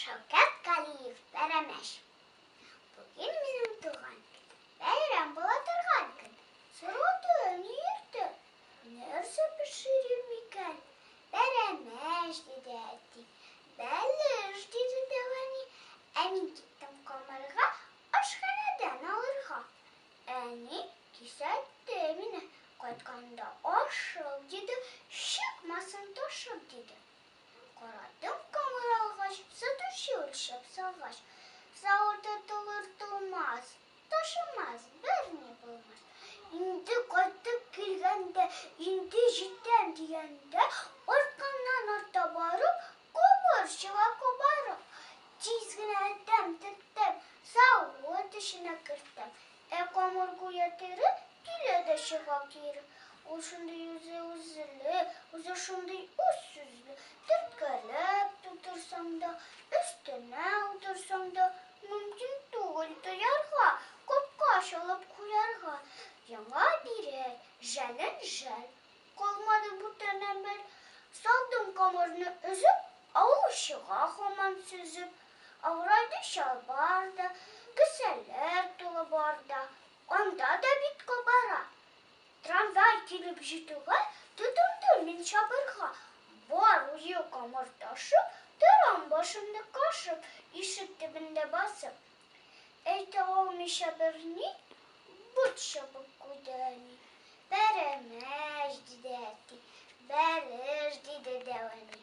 Шәүкәт Галиев, Пәрәмәч. Бүген минем туган көн. Бәйрәм була торган көн. Сорады әни иртә, нәрсә пешерим икән? Пәрәмәч, диде әти. Бәлеш, диде дәү әни. Ә мин киттем камырга, ашханәдән алырга. Әни кисәтте мине, кайтканда ашык, диде, чыкмасын ташып, диде. Карадым камыр алгач, сатучы үлчәп салгач. Савыты тулыр тулмас, ташымас, берни булмас. Инде кайтып килгәндә, инде җитәм дигәндә, артканнан арта барып, камыр чыга кабарып. Тиз генә этәм, төртәм, савыт эченә кертәм. Ә камыр гүя тере, килә дә чыга кире. Ул шундый үзе үзле, үзе шундый үз сүзле. Төрткәләп тутырсаң да, өстенә утырсаң да, мөмкин түгел тыярга, капка чалып куярга. Яңа бирә, жәлен жәл, калмады бүтән әмәл. Салдым камырны өзеп, ә ул чыга һаман сөзеп. Авырайды чалбар да, кесәләр тулы бар да, анда да бит кабара. Трамвай килеп җитүгә, тотындым мин чабырга. Бар уе камыр ташып, торам башымны кашып, ишек төбендә басып. Әйтә алмыйча берни, бот чабып куйды әни. Пәрәмәч, диде әти, бәлеш, диде дәү әни.